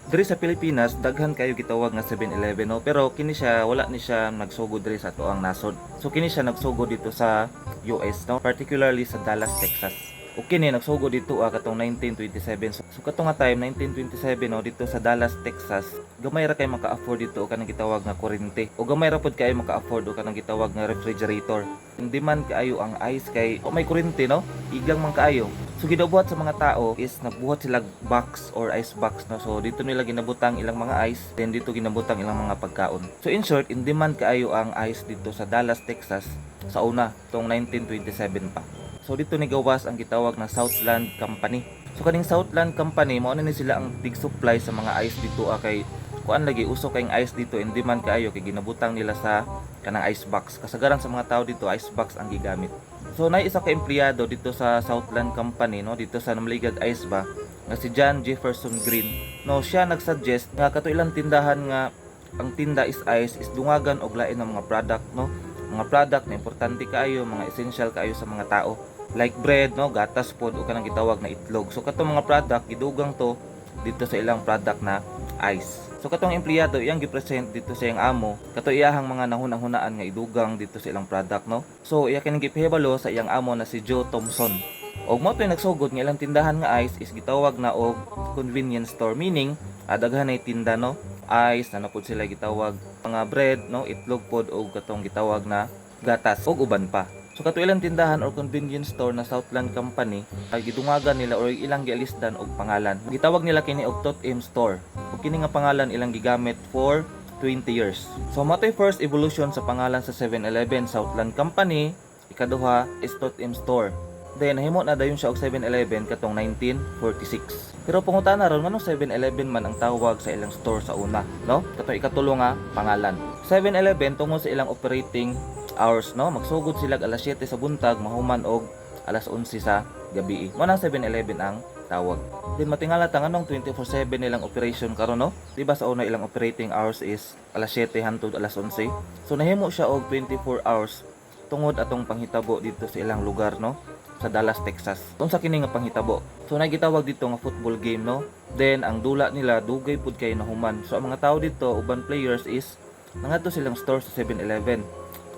Diri sa Pilipinas, daghan kayo gitawag nga 7-Eleven, no, pero kini siya wala ni siya nagsugod diri sa atoang nasod. So kini siya nagsugod dito sa US, no, particularly sa Dallas, Texas. O kini nagsugod dito katong 1927. So kato nga time 1927, no, dito sa Dallas, Texas, gamay ra kay maka-afford dito og kanang gitawag nga kuryente. O gamay ra pod kay maka-afford og kanang gitawag nga refrigerator. Hindi man kaayo ang ice kay o may kuryente, no, igang man kaayo. So ginabuhat sa mga tao is nagbuhat sila box or ice box, no. So dito nila ginabutang ilang mga ice, then dito ginabutang ilang mga pagkaon. So in short, in demand kaayo ang ice dito sa Dallas, Texas sa una, tong 1927 pa. So dito ni gawas ang gitawag na Southland Company. So kaning Southland Company, mao na ni sila ang big supply sa mga ice dito kay kuan lagi uso kayong ice dito, in demand kaayo kay ginabutang nila sa kanang ice box. Kasagaran sa mga tao dito, ice box ang gigamit. So nay isa ka empleyado dito sa Southland Company, no, dito sa namaligag ice ba, nga si John Jefferson Green. No, siya nagsuggest nga kato ilang tindahan nga ang tinda is ice is dungagan og lain ng mga product, no. Mga product na importante kaayo, mga essential kaayo sa mga tao. Like bread, no, gatas pod o kanang gitawag na itlog. So katong mga product gidugang to dito sa ilang product na ice. So katong empleyado iyang gipresent dito sa iyang amo, kato iyahang mga nahunang-hunaan nga idugang dito sa ilang product, no. So iya kining gipahibalo sa iyang amo na si Joe Thompson. Og mao to'y nagsugod nga ilang tindahan nga ice is gitawag na og convenience store, meaning daghan nay tinda, no. Ice na pod sila gitawag mga bread, no, itlog pod og katong gitawag na gatas ug uban pa. So kato ilang tindahan or convenience store na Southland Company ay gidungagan nila or ilang gialisdan og pangalan. Gitawag nila kini og Tot-M Store. Ug kini nga pangalan ilang gigamit for 20 years. So mao to'y first evolution sa pangalan sa 7-Eleven, Southland Company, ikaduha is Tot-M Store. Then nahimo na dayon siya og 7-Eleven katong 1946. Pero pangutana ron, nganong 7-Eleven man ang tawag sa ilang store sa una, no? Katong ikatulo nga pangalan. 7-Eleven tungod sa ilang operating hours, no? Magsugod sila alas 7 sa buntag, mahuman og alas 11 sa gabi. Mao nang 7-Eleven ang tawag. Then matingala ta nganong 24/7 nilang operation karon, no? Di ba sa una ilang operating hours is alas 7 hantod alas 11. So nahimo siya og 24 hours tungod atong panghitabo dito sa ilang lugar, no, sa Dallas, Texas. Unsa kini nga panghitabo? So nagitawag dito nga football game, no. Then ang dula nila dugay pud kay nahuman. So ang mga tao dito, uban players is nangadto silang store sa 7-Eleven.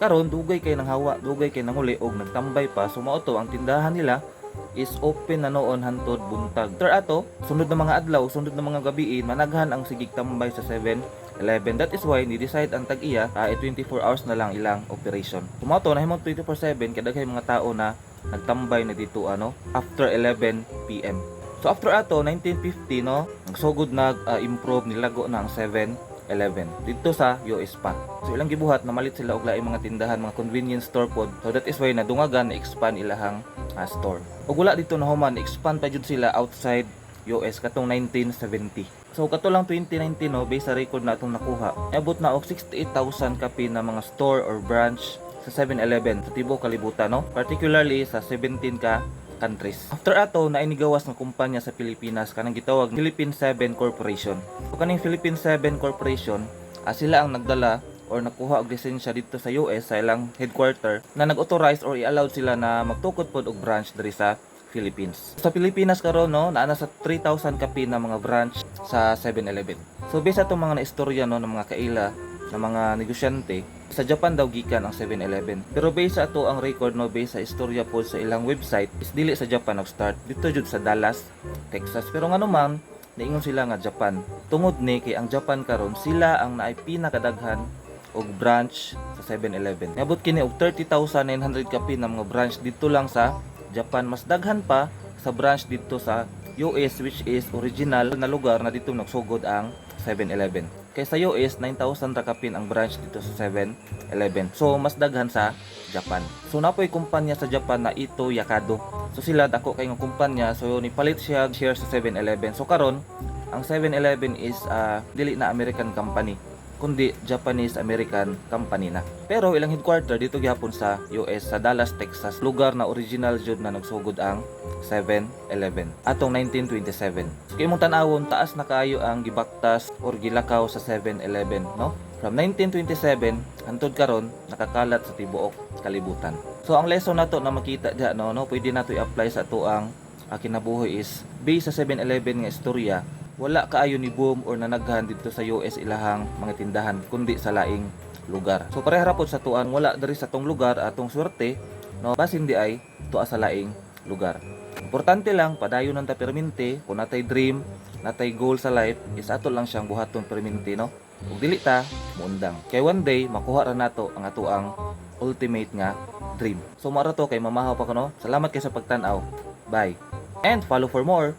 Karon dugay kay nang hawa, dugay kay nanguli og nagtambay pa. So mao to ang tindahan nila is open na noon hantod buntag. After ato, sunod na mga adlaw, sunod na mga gabi, managhan ang sigig tambay sa 7-Eleven. That is why ni-decide ang tag-iya 24 hours na lang ilang operation. So mao to nahimong 24/7 kay daghay mga tao na nagtambay na dito ano after 11 PM. So after ato 1950, no, nagsugod nag improve, nilago na ang 7-Eleven dito sa US pa. So ilang gibuhat, namalit sila og laing mga tindahan, mga convenience store pod. So that is why nadungagan, na expand ilahang store. Ug wala dito nahuman, expand pa jud sila outside US katong 1970. So kato lang 2019, no, based sa record na atong nakuha, abot na og 68,000 kapin na mga store or branch sa 7-Eleven sa tibuok kalibutan, no, particularly sa 17 ka countries. After ato, na inigawas ng kumpanya sa Pilipinas kanang gitawag Philippine 7 Corporation. So kaning Philippine 7 Corporation, sila ang nagdala or nakuha og lisensya dito sa US sa ilang headquarter na nag-authorize or i-allowed sila na magtukod pod og branch diri sa Philippines. Sa Pilipinas karon, no, naa na sa 3,000 kapin na mga branch sa 7-Eleven. So based sa atong mga naistorya, no, ng mga kaila ng mga negosyante, sa Japan daw gikan ang 7-Eleven. Pero based sa ato ang record, no, based sa istorya po sa ilang website is dili sa Japan nag-start, dito jud sa Dallas, Texas. Pero ngano man niingon sila nga Japan? Tungod ni kay ang Japan karon sila ang naay pinakadaghan og branch sa 7-Eleven. Niabot kini og 30,900 kapin na mga branch dito lang sa Japan. Mas daghan pa sa branch dito sa US, which is original na lugar na dito nagsugod ang 7-Eleven. Kay sa US 9,000 ra kapin ang branch dito sa 7-Eleven. So mas daghan sa Japan. So napoy kumpanya sa Japan na Ito Yakado. So sila dako kay nga kumpanya, so nipalit siya share sa 7-Eleven. So karon ang 7-Eleven is dili na American company kundi Japanese American company na. Pero ilang headquarter dito gihapon sa US, sa Dallas, Texas, lugar na original jud na nagsugod ang 7-Eleven atong 1927. So kay imong tan-awon, taas na kaayo ang gibaktas or gilakaw sa 7-Eleven, no? From 1927 hantod karon nakakalat sa tibuok kalibutan. So ang lesson nato na makita diha, no, pwede nato i-apply sa atoang kinabuhi is based sa 7-Eleven nga istorya. Wala kaayo ni boom or nanaghan didto sa US ilahang mga tindahan kundi sa laing lugar. So pareha ra pod sa atuan, wala diri sa atong lugar atong swerte, no, basin diay tua sa laing lugar. Importante lang padayon lang ta permente. Kung natay dream, natay goal sa life, is ato lang siyang buhaton permente, no. Ug dili ta muundang. Kay one day makuha ra nato ang atoang ultimate nga dream. So mao ra to kay mamahaw pa ko, no. Salamat kay sa pagtan-aw. Bye. And follow for more.